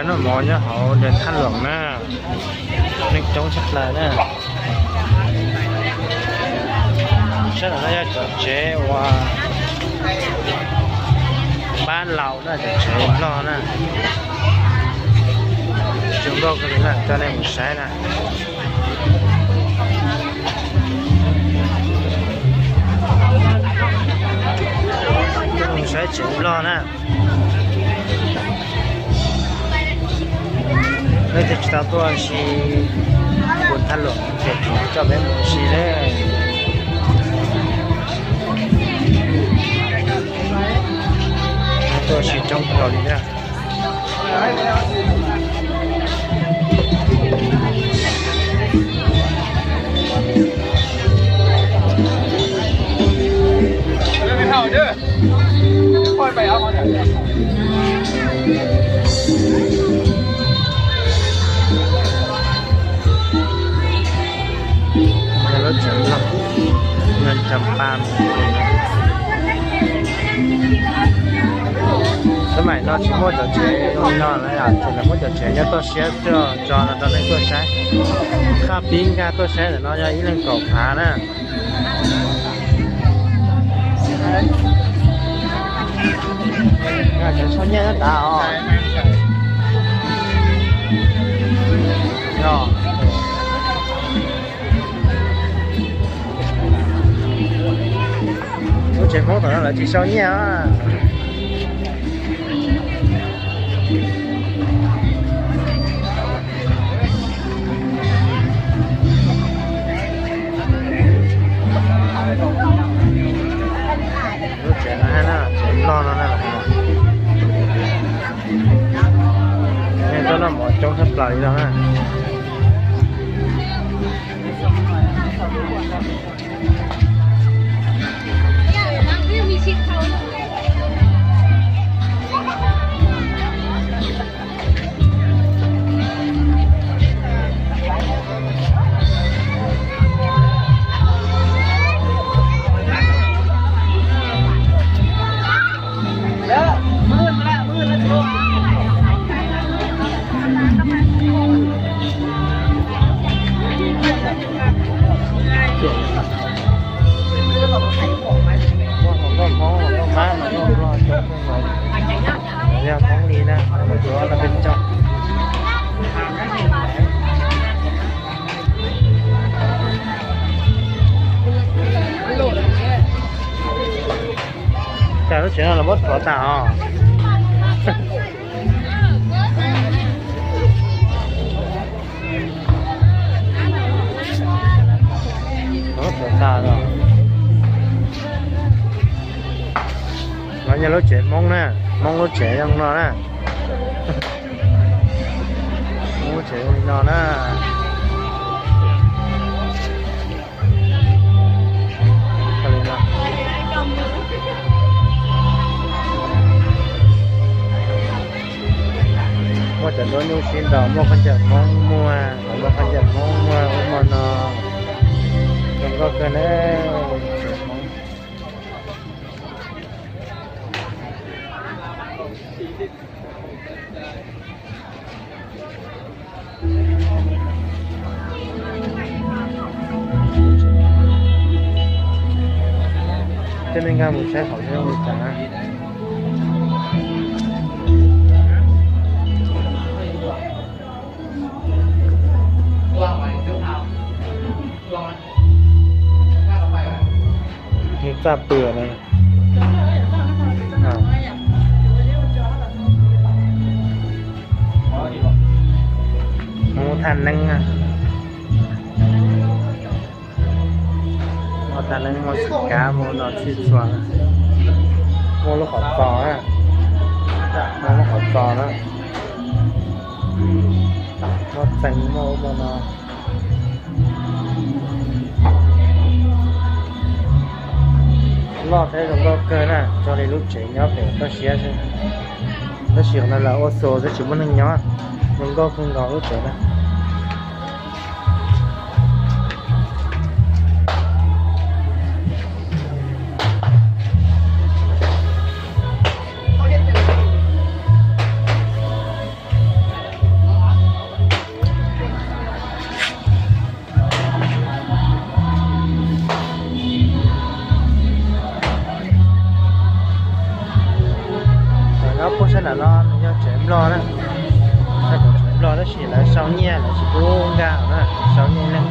Noj mov nyob hauv Dej Thaj Luam na, neeg coob tshaj plaws na. Sab ntawm no yog cov tsev uas pab laus na, cov tsev Nplog na. Tsev Nplog ko li na, coj nej mus saib na. Coj nej mus saib tsev Nplog na. Leej twg tsis tau tuaj ua si Dej Thaj Luam ces kuv coj peb mus ua si na. Tuaj ua si coob kawg li na. Lub tsev Nplog, Nplog Cam Pa. Xab maim no tsis muaj cov tsev zoo li no lawm, tseem muab cov tsev nyob toj siab tuaj tso no rau nej tuaj saib. Qhaj pib nkag tuaj saib ntawm no yog ib leeg kaum phav na. Cov sau nyiaj nyob nrad os. Lub tsev Hmoob tom no lawv tsis sau nyiaj. Lub tsev no, tsev Nplog no na. Neeg tuaj noj mov coob tshaj plaws li no na. Muaj hluas nkauj Hmoob, hluas nkauj Mab, hluas nkauj Nplog coob kawg nkaus. Yog Hmoob li na, yuav los pes tsawg. Cas lub tsev no los muab rhuav tas os. Muab rhuav tas os. No yog lub tsev Hmoob na, Hmoob lub tsev zoo no na. Hmoob lub tsev zoo li no na. Muaj cov duab nyuj sib ntaus, muaj khaub ncaws Hmoob muag, muaj khaub ncaws Hmoob muag ub muag no. Zoo nkauj kawg na. Coj nej nkag mus saib hauv seb zoo li cas na. Txaj pw na. Hmoob thaj neeb na. Muaj thaj neeb, muaj xwm kab, muaj no txhij txhua. Muaj lub qhov txos na, muaj lub qhov txos na. Muaj txees, muaj ub muaj no. Loj thiab zoo nkauj kawg na, tso li lub tsev nyob pem toj siab xwb. Tab sis qhov no lawv ua xus xwb tsis muaj neeg nyob. Zoo nkauj kawg nkaus lub tsev na. Los nws yog tsev Nplog na, tsev Nplog tab sis lawv sau nyiaj lawv tsis pub nkag na, sau nyiaj leej